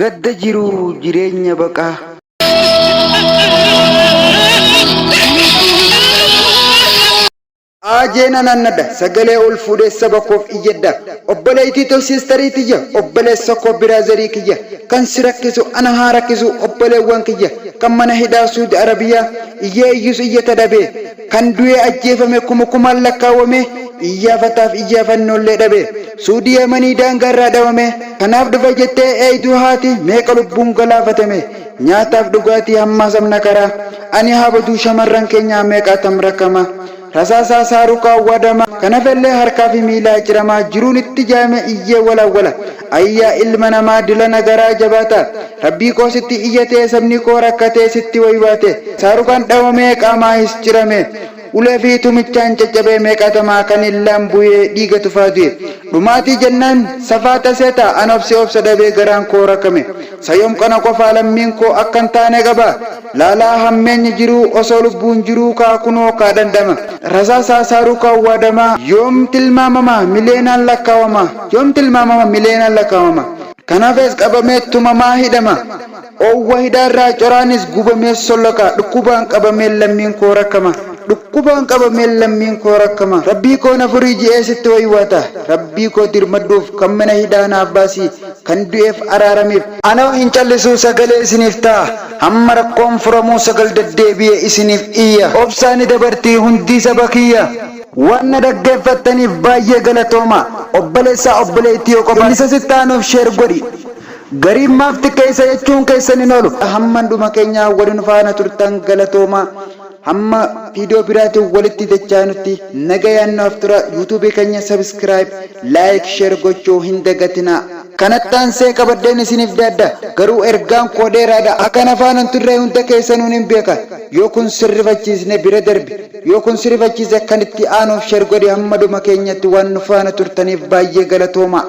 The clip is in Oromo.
Gadda jiruu jireenya baqaa. Aajee nan annadha sagalee ol fuudhee saba koof iyyadha obboleeytii too sistarii tiyya obboleessa koo biraazarii kiyya kan si rakkisu ana haa rakkisu obboleewwan kiyya kan mana hidhaa suudi arabiyaa iyyee iyyus iyyata dhabee kan du'ee ajjeefame kuma kumaan lakkaawwamee iyyaafataaf iyyaafannoollee dhabe suudii yamanii daangaarraa dhawame kanaaf dhufa jettee eeydu haati meeqa lubbuun galaafatame Nyaataaf dhugaatii hammaa sabna karaa Ani haa baduu shamarran keenyaa meeqaatam rakkama Rasaasaa saarukaa waadama Kan hafellee harkaa fi miilaa ciramaa Jiruun itti jaame iyyee walaawwala Ayi yaa ilma namaa dilana garaa jabaata Rabbii koo sitti iyyatee sabni koo rakkatee sitti waywaate Saarukaan dhawamee qaamaahis cirame Ulee fi tumichaan caccabee meeqaatamaa kan illaan bu'ee dhiiga tufaa du'e. Dhumaatii jennaan safaaxa seeta an obse obsa dhabee garaan koo rakkame. Sa yoom qana qofaa lammiin koo akkan taane qaba. Laalaa hammeenya jiruu osoo lubbuun jiruu kaa kunoo kaa dhandhama. Rasaasaa saarukaan waadamaa yoom tilmaamama miliyeenaan lakkaawama yoom tilmaamama miliyeenaan lakkaawama. Kan hafes qabamee tumamaa hidhama. Oowwa hidhaarraa coraanis gubamee solloqa dhukkubaan qabamee lammiin koo rakkama dhukkubaan qabamee lammiin koo rakkama Rabbii koo na furii je'ee sitti waywaata Rabbii koo dirmadhuuf kan mana hidhaa naaf baasi kan du'eef araaramiif Anoo hin callisuu sagalee isiniif ta'a hamma rakkoon furamuu 9 deddeebi'ee isiniif iyya obsaa ni dabartii hundii saba kiyya. Waan na dhaggeeffattaniif baay'ee galatooma. Obboleessaa obboleettii yoo qofa isa sitti aanuuf share godhi. Gariin maaf xiqqeessa jechuun keessan hin oolu. Hamman dhuma keenyaa wali nu faana turtan galatoomaa. Hamma viidiyoo biraatiin walitti dachaanutti nagayaan nuuf tura. YouTube keenya subscribe, like, share gochuu hin dagatinaa. Kanatti aansee qabadheen isiniif daadda. Garuu ergaan koo dheeraadha. Akkan afaan hin turre hunda keessanuu nin beeka. Yoo kun sirrifachiisne bira darbi. Yoo kun si rifachiise kan itti aanuuf share godhi hamma dhuma keenyatti waan nu faana turtaniif baay'ee galatoomaa.